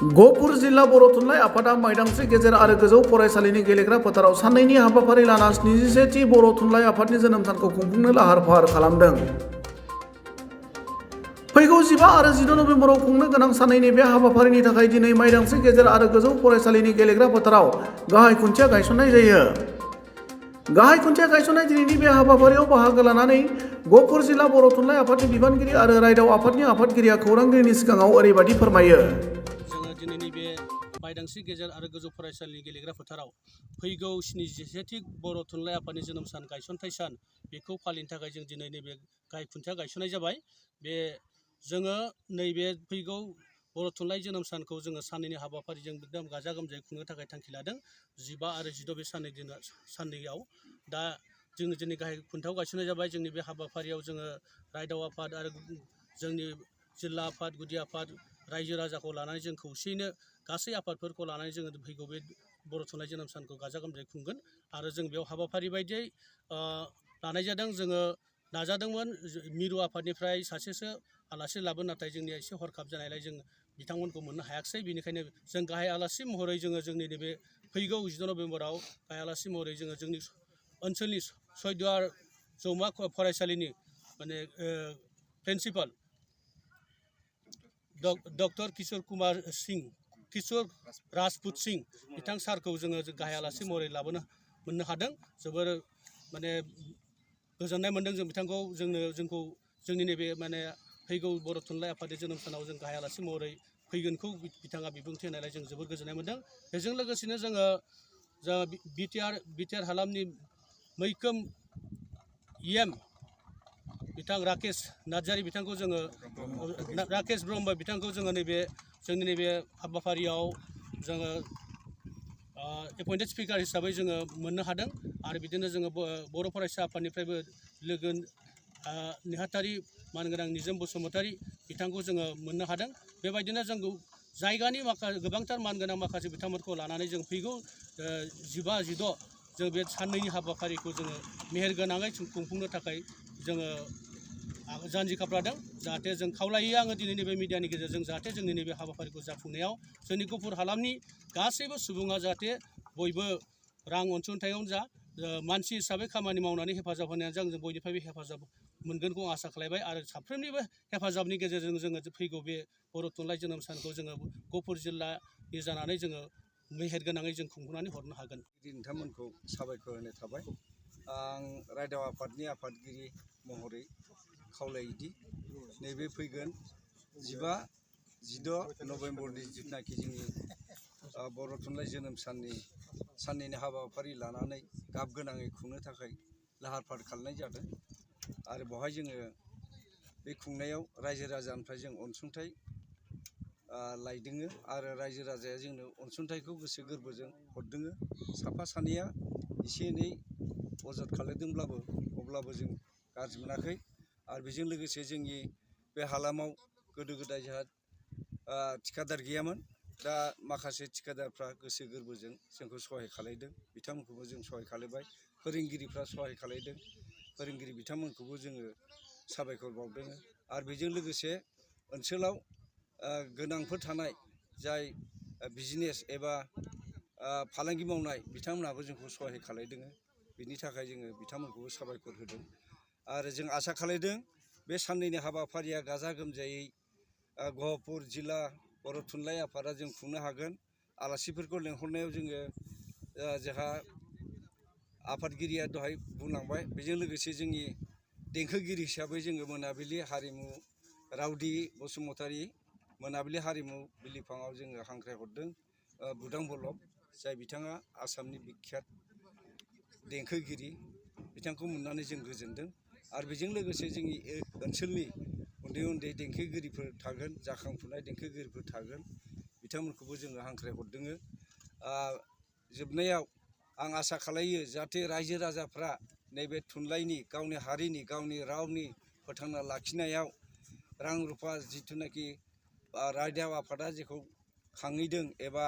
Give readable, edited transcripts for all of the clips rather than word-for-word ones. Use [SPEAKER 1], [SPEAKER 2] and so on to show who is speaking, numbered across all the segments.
[SPEAKER 1] गहपुर जिल्ला बर' थुनलाइ आफादा मायदांस्रि गेजेर आरो गोजौ फरायसालिनि गेलेग्रा फोथाराव साननैनि हाबाफारि लाना 71थि बर' थुनलाइ आफादनि जोनोम सानखौ खुंफुंनो लाहार फाहार खालामदों। फैगौ 15 आरो 16 नबेम्बराव खुंनो गोनां साननैनि बे हाबाफारिनि थाखाय दिनै मायदांस्रि गेजेर आरो गोजौ फरायसालिनि गेलेग्रा फोथाराव गाहाय खुन्थिया गायसननाय जायो। गाहाय खुन्थिया गायसननाय दिनैनि बे हाबाफारियाव बाहागो लानानै गहपुर जिल्ला बर' थुनलाइ आफादनि बिबानगिरि आरो रायदाव आफादनि आफादगिरिया खौरांगिरिनि सिगाङाव ओरैबायदि फोरमायो।
[SPEAKER 2] जोङो दिनैनि बे मायदांस्रि गेजेर आरो गोजौ फरायसालिनि गेलेग्रा फोथाराव फैगौ 71थि बर' थुनलाइ आफादनि जोनोम सान गायसनथाइ सान बेखौ फालिनो थाखाय जों दिनै नैबे गाहाय खुन्थिया गायसननाय जाबाय। बे जोङो नैबे फैगौ बर' थुनलाइ जोनोम सानखौ जोङो साननैनि हाबाफारिजों एकदम गाजा गोमजायै खुंनो थाखाय थांखि लादों। 15 आरो 16 बे साननैयाव दा जोङो दिनै गाहाय खुन्थियाव गायसननाय जाबाय। जोंनि बे हाबाफारियाव जोङो रायदाव आफाद आरो जोंनि जिल्ला आफाद, गुदि आफाद, रायजो राजाखौ लानानै जों खौसेयैनो गासै आफादफोरखौ लानानै जोङो फैगौ बे बर' थुनलाइ जोनोम सानखौ गाजा गोमजायै खुंगोन आरो जों बेयाव हाबाफारि बायदियै लानाय जादों। जोङो नाजादोंमोन मिरु आफादनिफ्राय सासेसो आलासि लाबोनो, नाथाय जोंनिया एसे हरखाब जानायलाय जों बिथांमोनखौ मोननो हायाखिसै। बेनिखायनो जों गाहाय आलासि महरै जोङो जोंनि नैबे फैगौ 16 नबेम्बराव गाहाय आलासि महरै जोङो जोंनि ओनसोलनि सयदुवार जौमा फरायसालिनि माने प्रिन्सिपाल डक्टर किशोर राजपुत सिंह बिथां सारखौ जोङो गाहाय आलासि महरै मोननो हादों। जोबोर माने गोजोननाय मोन्दों जों बिथांखौ जोंखौ जोंनि नैबे माने फैगौ बर' थुनलाइ आफादनि जोनोम सानाव जों गाहाय आलासि महरै फैगोनखौ बिथाङा बिबुंथि होनायलाय जों जोबोर गोजोननाय मोन्दों। बेजों लोगोसेनो जोङो बिटिआर हालामनि मैखोम इएम बिथां राकेश नार्जारि बिथांखौ जोङो राकेश ब्रह्म बिथांखौ जोङो जोंनि नैबे हाबाफारियाव जोङो एपइन्टेड स्पिकार हिसाबै जोङो मोननो हादों आरो बिदिनो जोङो बर' फरायसा आफादनिफ्रायबो लोगो नेहाथारि मानगोनां निजोम बसुमतारी बिथांखौ जोङो मोननो हादों। बेबायदिनो जों जायगानि गोबांथार मानगोनां माखासे बिथांमोनखौ लानानै जों फैगौ 15, 16 जों बे साननैनि हाबाफारिखौ जोङो मेहेरगोनाङै खुंफुंनो थाखाय जोङो जानजि खाफ्रादों। जाहाथे जों खावलायो आङो दिनैनि बे मिडियानि गेजेरजों जाहाथे जोंनि नैबे हाबाफारिखौ जाफुंनायाव जोंनि गहपुर हालामनि गासैबो सुबुङा जाहाथे बयबो रां अनसुंथायावनो जा मानसि हिसाबै खामानि मावनानै हेफाजाब होनायानो जा जों बयनिफ्रायबो हेफाजाब मोनगोनखौ आसा खालामबाय आरो साफ्रोमनिबो हेफाजाबनि गेजेरजों जोङो फैगौ बे बर' थुनलाइ जोनोम सानखौ जोङो गहपुर जिल्लानि जानानै जोङो मेहेरगोनाङै जों खुंफुंनानै हरनो हागोन।
[SPEAKER 3] नोंथांमोनखौ साबायखर होनाय थाबाय। आं रायदाव आफादनि आफादगिरि महरै खावलायोदि नैबे फैगोन 15, 16 नभेम्बरनि जिथुनाखि जोंनि बर' थुनलाइ जोनोम साननैनि हाबाफारि लानानै गाब गोनाङै खुंनो थाखाय लाहार फाहार खालामनाय जादों आरो बेवहाय जोङो बे खुंनायाव रायजो राजानिफ्राय जों अनसुंथाइ लायदोङो आरो रायजो राजाया जोंनो अनसुंथाइखौ गोसो गोरबोजों हरदोङो। साफा सानैया एसे एनै अजद खालामदोंब्लाबो अब्लाबो जों गाज्रि मोनाखै आरो बेजों लोगोसे जोंनि बे हालामाव गोदो गोदाय जोंहा थिखादार गैयामोन। दा माखासे थिखादारफ्रा गोसो गोरबोजों जोंखौ सहाय खालामदों, बिथांमोनखौबो जों सहाय खालामबाय। फोरोंगिरिफ्रा सहाय खालामदों, फोरोंगिरि बिथांमोनखौबो जोङो साबायखर बावदों आरो बेजों लोगोसे ओनसोलाव गोनांफोर थानाय जाय बिजनेस एबा फालांगि मावनाय बिथांमोनहाबो जोंखौ सहाय खालामदों। बिनि थाखाय जोङो बिथांमोनखौबो साबायखर होदों आरो जों आसा खालामदों बे साननैनि हाबाफारिया गाजा गोमजायै गहपुर जिल्ला बर' थुनलाइ आफादा जों खुंनो हागोन। आलासिफोरखौ लेंहरनायाव जोंहा आफादगिरिया दहाय बुंलांबाय। बेजों लोगोसे जोंनि देंखोगिरि हिसाबै जोङो मोनाबिलि हारिमु रावदि बसुमतारी मोनाबिलि हारिमु बिलिफाङाव जोङो हांख्रायहरदों बुदां बल्लभ, जाय बिथाङा आसामनि बिख्यात देंखोगिरि। बिथांखौ मोननानै जों गोजोनदों आरो बेजों लोगोसे जोंनि ओनसोलनि उन्दै उन्दै देंखोगिरिफोर थागोन, जाखांफुनाय देंखोगिरिफोर थागोन, बिथांमोनखौबो जोङो हांख्रायहरदों। जोबनायाव आं आसा खालायो जाहाथे रायजो राजाफ्रा नैबे थुनलाइनि, गावनि हारिनि, गावनि रावनि फोथांना लाखिनायाव रां रुफा जिथुनाखि रायदाव आफादा जेखौ खांहैदों एबा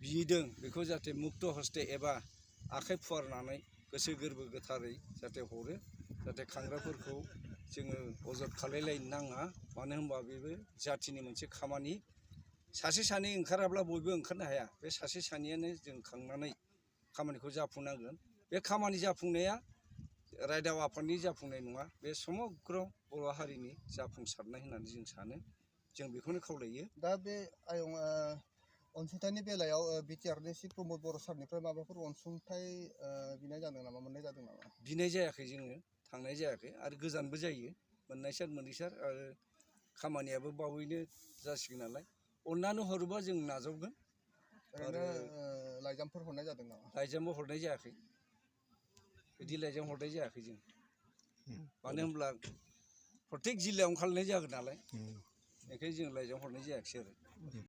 [SPEAKER 3] बिदों बेखौ जाहाथे मुक्त हस्ते एबा आखाइ फुवारनानै गोसो गोरबो गोथारै जाहाथे हरो, जाहाथे खांग्राफोरखौ जोङो अजद खालामलायनो नाङा। मानो होनबा बेबो जाथिनि मोनसे खामानि। सासे सानै ओंखाराब्ला बयबो ओंखारनो हाया बे सासे सानैयानो जों खांनानै खामानिखौ जाफुंनांगोन बे खामानि जाफुंनाया रायदाव आफादनि जाफुंनाय नङा बे समग्र बर' हारिनि जाफुंसारनाय होननानै जों सानो जों बेखौनो खावलायो
[SPEAKER 4] दा बे आयं अनसुंथाइनि बेलायाव बिटिआरनि चिफ प्रमद बर' सारनिफ्राय माबाफोर अनसुंथाइ बिनाय जादों नामा मोननाय जादों नामा
[SPEAKER 3] बिनाय जायाखै जोङो थांनाय जायाखै आरो गोजानबो जायो मोननाय सार आरो खामानियाबो बावैनो जासिगोन नालाय अननानै हरोबा जों नाजावगोन
[SPEAKER 4] ओरैनो लाइजामफोर हरनाय जादों नामा
[SPEAKER 3] लाइजामबो हरनाय जायाखै बिदि लाइजाम हरनाय जायाखै जों मानो होनब्ला प्रत्येक जिल्लायावनो खालामनाय जागोन नालाय बेखायनो जों लाइजाम हरनाय जायाखिसै आरो